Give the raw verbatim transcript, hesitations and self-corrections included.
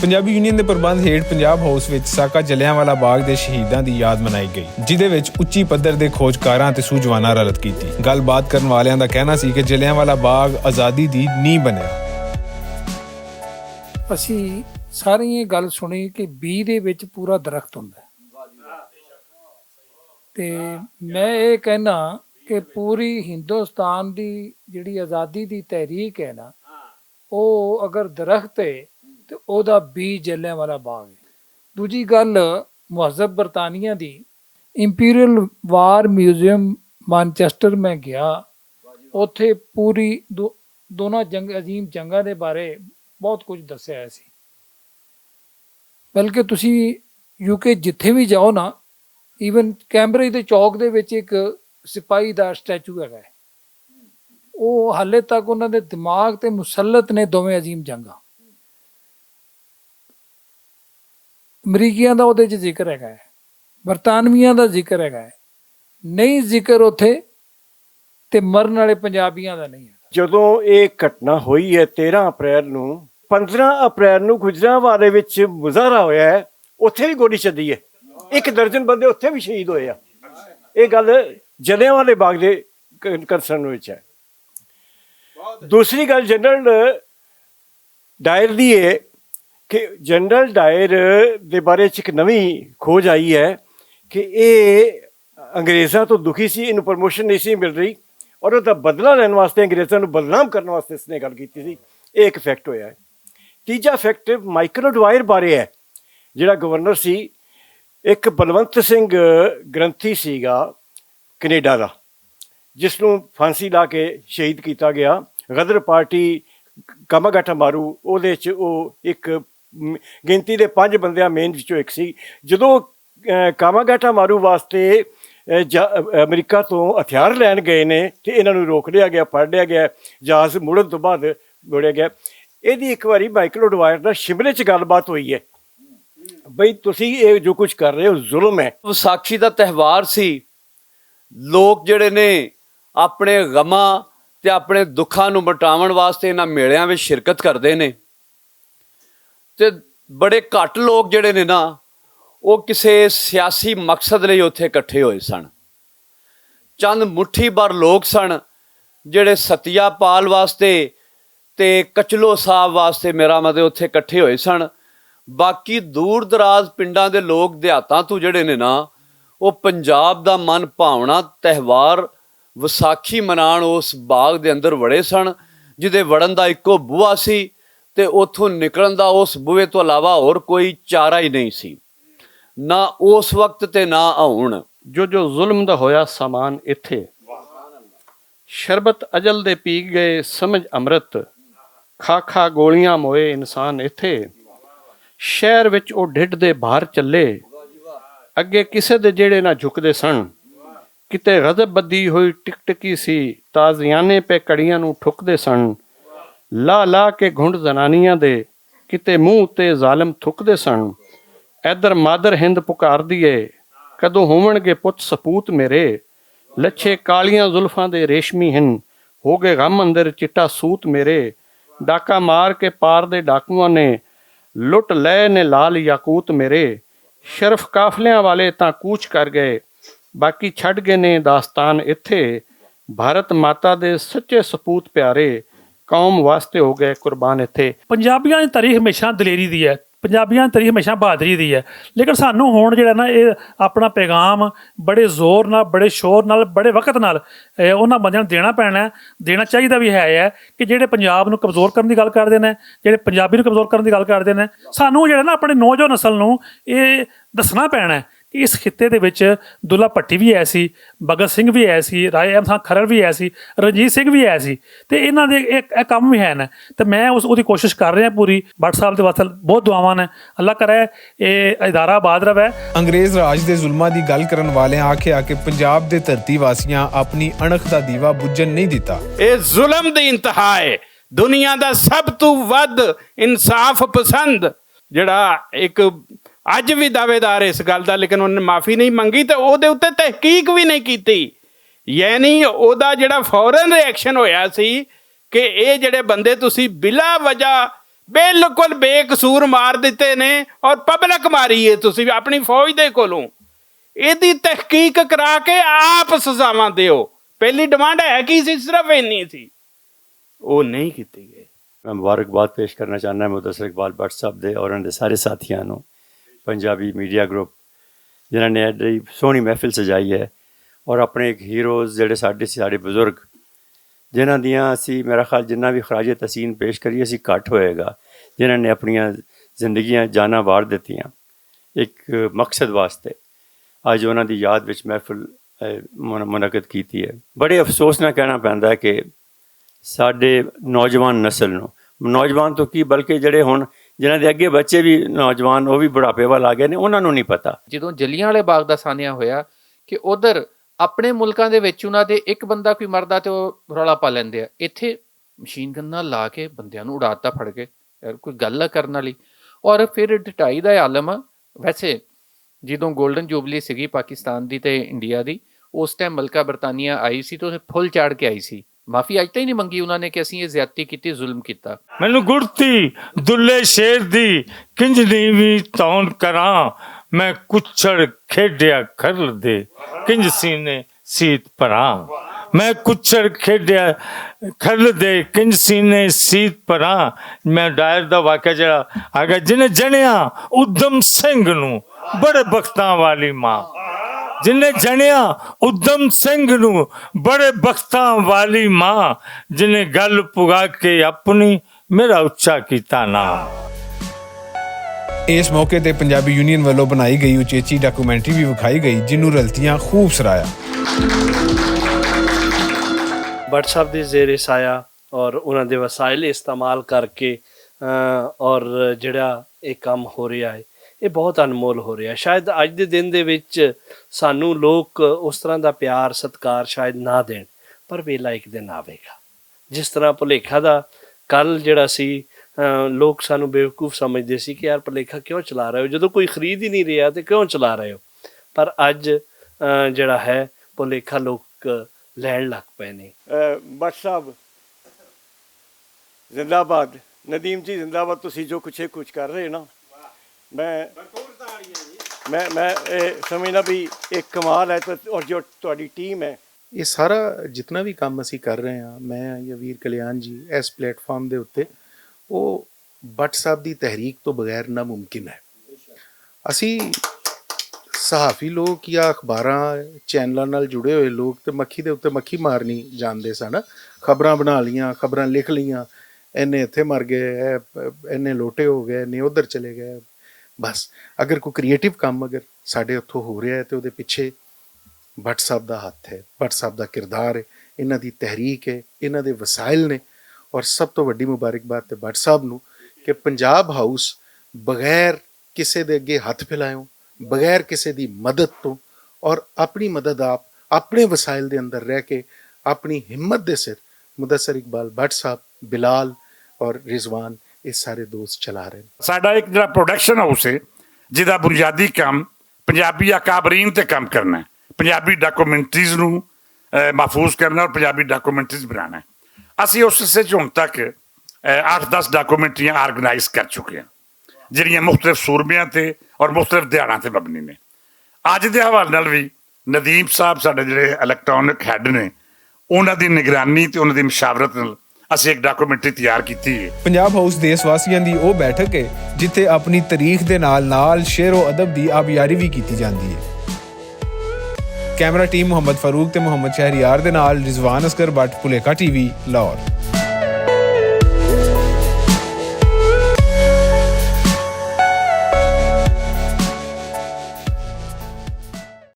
پنجابی یونین دے پربند ہیٹ پنجاب ہاؤس وچ ساکا جلیاں والا باغ دے شہیداں دی یاد منائی گئی، جدے وچ اچی پدر دے کھوجکاراں تے سوجواناں رلت کیتی۔ گل بات کرن والیاں دا کہنا سی کہ جلیاں والا باغ آزادی دی نی بنیا۔ اسی ساری یہ گل سنی کہ بی دے وچ پورا درخت ہوندا ہے۔ تے میں یہ کہنا کہ پوری ہندوستان دی جڑی آزادی دی تحریک ہے نا، او اگر درخت ہے تے او دا بی جلیاں والا باغ ہے۔ دوجی گل، مہذب برطانیہ دی امپیریل وار میوزیم مانچسٹر میں گیا، اوتھے پوری دو-، دونوں جنگ، عظیم جنگاں دے بارے بہت کچھ دسیا ہے سی۔ بلکہ تسی یو کے جتھے بھی جاؤ نا، ایون کیمبرج دے چوک دے وچ ایک سپاہی دا سٹیچو ہے، او حالے تک انہاں دے دماغ تے مسلط نے دوویں عظیم جنگاں۔ امریکیاں دا اوہدے چ ذکر ہے، برطانویاں دا ذکر ہے، نہیں ذکر اوتھے تے مرن والے پنجابیاں دا نہیں ہے۔ جدوں ایہہ گھٹنا ہوئی ہے تیرہ اپریل نوں، پندرہ اپریل نوں گجرانوالے وچ مظاہرہ ہویا ہے، اتھے وی گولی چلی ہے، اک درجن بندے اتھے وی شہید ہوئے ہیں۔ ایہہ گل جلیاں والے باغ دے کنسرن وچ ہے۔ دوسری گل جنرل ڈائر دی ہے کہ جنرل ڈائر دے بارے چ اک نویں کھوج آئی ہے کہ ایہہ انگریزاں توں دکھی سی، انہوں پروموشن نہیں سی مل رہی، اور اوہدا بدلا لین واسطے انگریزاں نوں بدنام کرن واسطے اس نے گل کیتی سی۔ ایہہ اک فیکٹ ہویا ہے۔ تیجا فیکٹ مائیکل ڈوائر بارے ہے، جیہڑا گورنر سی، اک بلونت سنگھ گرنتھی سی گا، کینیڈا دا، جس نوں پھانسی لا کے شہید کیتا گیا۔ غدر پارٹی کاماگاٹا مارو اوہدے چ او اک گنتی دے پنج بندیاں مین وچوں اک سی۔ جدوں کاماگاٹا مارو واسطے امریکہ توں ہتھیار لین گئے نے تے انہاں نوں روک لیا گیا، پھڑ لیا گیا، جہاز مڑن توں بعد موڑیا گیا۔ ایہدی اک واری مائیکل اڈوائر نال شملے چ گل بات ہوئی ہے، بھئی تسی ایہہ جو کچھ کر رہے ہو ظلم ہے۔ وساکھی دا تہوار سی، لوگ جڑے نے اپنے غماں تے اپنے دکھاں نوں مٹاون واسطے انہاں میلیاں وچ شرکت کردے نے۔ تے بڑے گھٹ لوگ جڑے نے نا، او کسے سیاسی مقصد لئی اتھے اکٹھے ہوئے سن۔ چند مٹھی بھر لوگ سن جڑے ستیا پال واسطے تے کچلو صاحب واسطے میرا مدد اتھے اکٹھے ہوئے سن۔ باقی دور دراز پنڈاں دے لوگ دیہاتاں توں جڑے نے نا، او پنجاب دا من پاونا تہوار وساکھی منان اس باغ دے اندر وڑے سن، جدے وڑن دا اکو بوہا سی تے اتھوں نکلن دا اس بوہے توں علاوہ ہور کوئی چارہ ہی نہیں سی، نہ اس وقت تے نہ ہن۔ جو جو ظلم دا ہویا سامان اتھے، شربت اجل دے پی گئے سمجھ امرت، کھا کھا گولیاں موئے انسان اتھے۔ شہر وچ او ڈھڈ دے باہر چلے، اگے کسے دے جیڑے نہ جھکدے سن۔ کتے غضب بدی ہوئی ٹک ٹکی سی، تازیانے پہ کڑیاں نوں ٹھکدے سن۔ لا لا کے گھنڈ زنانیاں دے، کتے منہ اتے ظالم تھکدے سن۔ ایدر مادر ہند پکار دیے، کدوں ہوون گے پت سپوت میرے۔ لچھے کالیاں زلفاں دے ریشمی ہن، ہو گئے غم اندر چٹا سوت میرے۔ ڈاکا مار کے پار دے ڈاکواں نے، لٹ لئے نے لال یاقوت میرے۔ شرف قافلیاں والے تاں کوچ کر گئے، باقی چھڈ گئے نے داستان اتھے۔ بھارت ماتا دے سچے سپوت پیارے، قوم واسطے ہو گئے قربان اتھے۔ پنجابیاں دی تاریخ ہمیشہ دلیری دی ہے، پنجابیاں دی تاریخ ہمیشہ بہادری دی ہے۔ لیکن سانوں ہون جڑا نا، اے اپنا پیغام بڑے زور نال، بڑے شور نال، بڑے وقت نال، اے، انہاں بندیاں نوں دینا پینا ہے، دینا چاہیدا بھی ہے، ہے کہ جڑے پنجاب نوں کمزور کرن دی گل کردے نے، جڑے پنجابی نوں کمزور کرن دی گل کردے نے، سانوں جڑا نا اپنے نوجوان نسل نوں اے دسنا پینا ہے کہ اس خطے دے وچ دلہ بھٹی بھی ہے سی، بھگت سنگھ بھی ہے سی، رائے احمد خان کھرر بھی ہے سی، رنجیت سنگھ بھی ہے سی، تے انہاں دے ایک، ایک کم بھی ہے نا۔ تے میں اس، اوہدی کوشش کر رہا پوری۔ بٹ صاحب دے واسطے بہت دعاواں نے، اللہ کرے اے ادارہ آباد رہے۔ انگریز راج دے ظلماں دی گل کرن والیاں آکھیا کہ پنجاب دے دھرتی واسیاں اپنی اݨک دا دیوا بجھن نہیں دتا۔ اے ظلم دی انتہا ہے۔ دنیا دا سب تو ود انصاف پسند جڑا ایک اج وی دعویدار اس گل دا، لیکن انہوں نے معافی نہیں منگی تے او دے اُتے تحقیق وی نہیں کیتی۔ یعنی او دا جڑا فوراً ریئیکشن ہویا سی کہ اے جڑے بندے تسی بلا وجہ بالکل بے قصور مار دتے نے، اور پبلک ماری ہے، تسی اپنی فوج دے کولوں ایدی تحقیق کرا کے آپ سزاواں دیو۔ پہلی ڈیمانڈ ہے کی سی؟ صرف اینی سی، او نہیں کیتی گئی۔ میں مبارکباد پیش کرنا چاہنا مدثر اقبال بٹ صاحب دے اور انہاں دے سارے ساتھیاں نوں، پنجابی میڈیا گروپ، جنہاں نے ایڈی سوہنی محفل سجائی ہے، اور اپنے ایک ہیروز جڑے ساڈے ساڈے بزرگ، جنہاں دیاں اسی، میرا خیال، جنہاں بھی خراج تحسین پیش کریے، اسی گھٹ ہوئے گا، جنہاں نے اپنیاں زندگیاں، جاناں وار دتیاں ایک مقصد واسطے۔ اج انہاں دی یاد وچ محفل، اے، من- منعقد کیتی ہے۔ بڑے افسوس نال کہنا پیندا ہے کہ ساڈے نوجوان نسل نوں، نوجوان تو کی بلکہ جڑے ہن، جنہاں دے اگے بچے بھی نوجوان، او بھی بڑھاپے وال آ گئے نے، انہاں نوں نہیں پتا۔ جدوں جلیاں والے باغ دا سانحہ ہویا کہ ادھر اپنے ملکاں دے وچ انہاں دے ایک بندہ کوئی مردا تے او رولا پا لیندے آ، ایتھے مشین گناں لا کے بندیاں نوں اڑاتا پھڑ کے، یار کوئی گل آ کرن والی۔ اور پھر ڈٹائی دا عالم آ۔ ویسے جدوں گولڈن جوبلی سیگی پاکستان دی تے انڈیا دی، اس ٹائم ملکہ برطانیہ آئی سی تے اسے پھل چاڑھ کے آئی سی، معافی اج تائیں نہیں منگی انہاں نے کہ اسی یہ زیادتی کیتی، ظلم کیتا۔ مینوں گڑتی دلے شیر دی کنج نیوی تون کراں، میں کچھڑ کھیڈیا کھرل دے کنج سینے سیت پراں۔ میں کچھڑ کھیڈیا کھرل دے کنج سینے سیت پراں۔ میں ڈائر دا واقعہ جڑا آ گیا، جنہیں جنیا ادم سنگھ نو بڑے بختاں والی ماں، جنہیں جنیا ادم سنگھ نو بڑے بختاں والی ماں، جنہیں گل پگا کے اپنی میرا اچا کیتا نا۔ اس موقع تے پنجابی یونین ولوں بنائی گئی اچیچی ڈاکومنٹری بھی وکھائی گئی، جنوں رلتیاں خوب سرایا۔ بٹ صاحب دے زیر سایہ اور انہاں دے وسائل استعمال کر کے، اور جڑا ایک کام ہو رہا ہے، یہ بہت انمول ہو رہا ہے۔ شاید اج دے دن دے وچ سانوں لوگ اس طرح دا پیار ستکار شاید نہ دین، پر ویلا ایک دن آوے گا۔ جس طرح پلیکھا دا کل جڑا سی، لوگ سانوں بیوقوف سمجھدے سی کہ یار پلیکھا کیوں چلا رہے ہو؟ جدوں کوئی خرید ہی نہیں رہیا تے کیوں چلا رہے ہو؟ پر اج جڑا ہے، پلیکھا لوگ لین لگ پے نے۔ بٹ صاحب زندہ باد، ندیم جی زندہ باد۔ تسی جو کچھ کچھ کر رہے نا، میں میں میں سمجھنا بھی ایک کمال ہے۔ اور جو تہاڈی ٹیم ہے، یہ سارا جتنا بھی کام اسی کر رہے ہیں، میں یا ویر کلیان جی، اس پلیٹ فارم دے اتے، وہ بٹ صاحب دی تحریک تو بغیر ناممکن ہے۔ اسی صحافی لوگ یا اخباراں، چینلاں نال جڑے ہوئے لوگ تے مکھی دے اتے مکھی مارنی جاندے سن۔ خبراں بنا لیاں، خبراں لکھ لیاں، اینے اتھے مر گئے، اینے لوٹے ہو گئے، اینے ادھر چلے گئے۔ بس، اگر کوئی کریئیٹو کم اگر ساڈے اتھوں ہو رہا ہے تے اودے پچھے بٹ صاحب دا ہتھ ہے، بٹ صاحب دا کردار ہے، انہاں دی تحریک ہے، انہاں دے وسائل نے۔ اور سب تو وڈی مبارکباد تے بٹ صاحب نوں کہ پنجاب ہاؤس بغیر کسے دے اگے ہتھ پھیلایوں، بغیر کسے دی مدد توں، اور اپنی مدد آپ اپنے وسائل دے اندر رہ کے اپنی ہمت دے سر مدثر اقبال بٹ صاحب، بلال اور رضوان، یہ سارے دوست چلا رہے ہیں۔ ساڈا ایک جڑا پروڈکشن ہاؤس ہے، جس دا بنیادی کام پنجابی اکابرین تے کام کرنا ہے، پنجابی ڈاکومنٹریز نوں محفوظ کرنا اور پنجابی ڈاکومنٹریز بنانا ہے۔ اسی اس حصے چ ہن تک اٹھ دس ڈاکومنٹریاں آرگنائز کر چکے ہیں، جڑیاں مختلف سورمیاں تے اور مختلف دیہاڑاں تے مبنی نے۔ اج دے حوالے نال وی ندیم صاحب ساڈے جڑے الیکٹرانک ہیڈ نے، انہاں دی نگرانی تے انہاں دی مشاورت نال اسی ایک ڈاکومنٹری تیار کیتی ہے۔ پنجاب ہاؤس دیش واسیاں دی او بیٹھک ہے، جتھے اپنی تاریخ دے نال نال شعر و ادب دی آبیاری وی کیتی جاندی ہے۔ کیمرہ ٹیم محمد فاروق تے محمد شہریار دے نال رضوان اصغر بٹ، پلیکا ٹی وی، لاہور۔